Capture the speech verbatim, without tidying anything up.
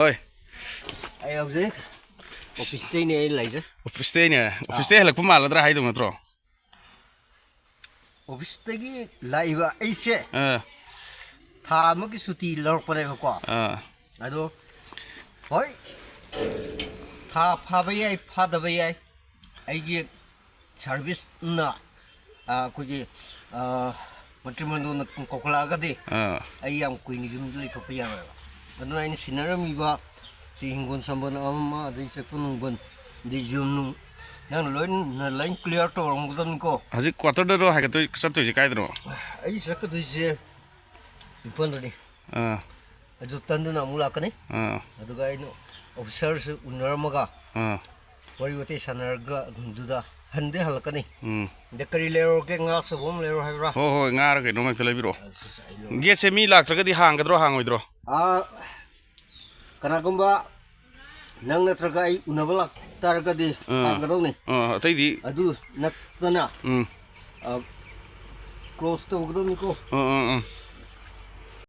ꯍꯣꯏ꯫ ꯑꯩ ꯍꯧꯖꯤꯛ ꯑꯣꯐꯤꯁꯇꯩꯅꯦ ꯑꯩ ꯂꯩꯖꯦ꯫ ꯑꯣꯐꯤꯁꯇꯩꯅꯦ? ꯑꯣꯐꯤꯁꯇꯩ ꯍꯜꯂꯛꯄ ꯃꯥꯜꯂꯗ꯭ꯔꯥ ꯍꯥꯏꯗꯧ ꯅꯠꯇ꯭ꯔꯣ? ꯑꯣꯐꯤꯁꯇꯒꯤ ꯂꯥꯛꯏꯕ ꯑꯩꯁꯦ ꯑꯥ꯫ ꯊꯥ ꯑꯃꯒꯤ ꯁꯨꯇꯤ ꯂꯧꯔꯛꯄꯅꯦꯕꯀꯣ꯫ ꯑꯥ꯫ ꯑꯗꯣ ꯍꯣꯏ, ꯊꯥ ꯐꯥꯕ ꯌꯥꯏ, ꯐꯥꯗꯕ ꯌꯥꯏ꯫ ꯑꯩꯒꯤ ꯁꯥꯔꯚꯤꯁꯅ, ꯑ, ꯑꯩꯈꯣꯏꯒꯤ, ꯑ, ꯃꯟꯇ꯭ꯔꯤꯃꯟꯗꯜꯅ ꯀꯧꯈꯠꯂꯛꯑꯒꯗꯤ ꯑꯥ꯫ ꯑꯩ ꯌꯥꯝ ꯀꯨꯏꯅ ꯌꯨꯝꯗ ꯂꯩꯊꯣꯛꯄ ꯌꯥꯔꯣꯏꯕ꯫ ꯑꯗꯨꯅ ꯑꯩꯅ ꯁꯤꯟꯅꯔꯝꯃꯤꯕ ꯁꯤ ꯍꯤꯡꯒꯣꯜ ꯁꯝꯕꯜ ꯑꯃ ꯑꯃ, ꯑꯗꯩ ꯆꯦꯛꯄ ꯅꯨꯡꯕꯜ, ꯑꯗꯩ ꯌꯨꯝ ꯅꯨꯡ, ꯅꯪꯅ ꯂꯣꯏꯅ ꯂꯣꯏ ꯀ꯭ꯂꯤꯌꯥꯔ ꯇꯧꯔꯝꯒꯗꯕꯅꯤꯀꯣ꯫ ꯍꯧꯖꯤꯛ ꯀ꯭ꯋꯥꯇꯔꯗꯔꯣ ꯍꯥꯏꯒꯠꯇꯣꯏ, ꯆꯠꯇꯣꯏꯁꯦ ꯀꯥꯏꯗꯅꯣ? ꯑꯩ ꯆꯠꯀꯗꯣꯏꯁꯦ ꯏꯝꯐꯥꯜꯗꯅꯤ꯫ ꯑꯥ꯫ ꯑꯗꯨ ꯇꯟꯗꯨꯅ ꯑꯃꯨꯛ ꯂꯥꯛꯀꯅꯤ꯫ ꯑꯥ꯫ ꯑꯗꯨꯒ ꯑꯩꯅ ꯑꯣꯐꯤꯁꯥꯔꯁꯨ ꯎꯅꯔꯝꯃꯒ ꯑꯥ꯫ ꯋꯥꯔꯤ ꯋꯥꯇꯥꯏ ꯁꯥꯟꯅꯔꯒ ꯑꯗꯨꯗ ꯍꯟꯗꯤ ꯍꯜꯂꯛꯀꯅꯤ꯫ ꯎꯝ꯫ ꯑꯗ ꯀꯔꯤ ꯂꯩꯔꯨꯔꯒꯦ? ꯉꯥ ꯑꯆꯧꯕ ꯑꯃ ꯂꯩꯔꯣ ꯍꯥꯏꯕ꯭ꯔꯥ? ꯍꯣꯏ, ꯍꯣꯏ, ꯉꯥꯔ ꯀꯩꯅꯣꯝ ꯍꯦꯛꯇ ꯂꯩꯕꯤꯔꯛꯑꯣ꯫ ꯑꯁ, ꯑꯁ, ꯑꯩ ꯂꯧ- ꯒꯦꯠꯁꯦ ꯃꯤ ꯂꯥꯛꯇ꯭ꯔꯒꯗꯤ ꯍꯥꯡꯒꯗ꯭ꯔꯣ, ꯍꯥꯡꯉꯣꯏꯗ꯭ꯔꯣ? ꯑꯥ, ꯀꯅꯥꯒꯨꯝꯕ ꯅꯪ ꯅꯠꯇ꯭ꯔꯒ ꯑꯩ ꯎꯅꯕ ꯂꯥꯛꯇꯥꯔꯒꯗꯤ ꯑꯥ꯫ ꯍꯥꯡꯒꯗꯧꯅꯤ꯫ ꯑꯥ, ꯑꯇꯩꯗꯤ ꯑꯗꯨ ꯅꯠꯇꯅ, ꯎꯝ꯫ ꯑ, ꯀ꯭ꯂꯣꯁ ꯇꯧꯒꯗꯧꯅꯤꯀꯣ꯫ ꯑꯥ, ꯑꯥ, ꯑꯥ꯫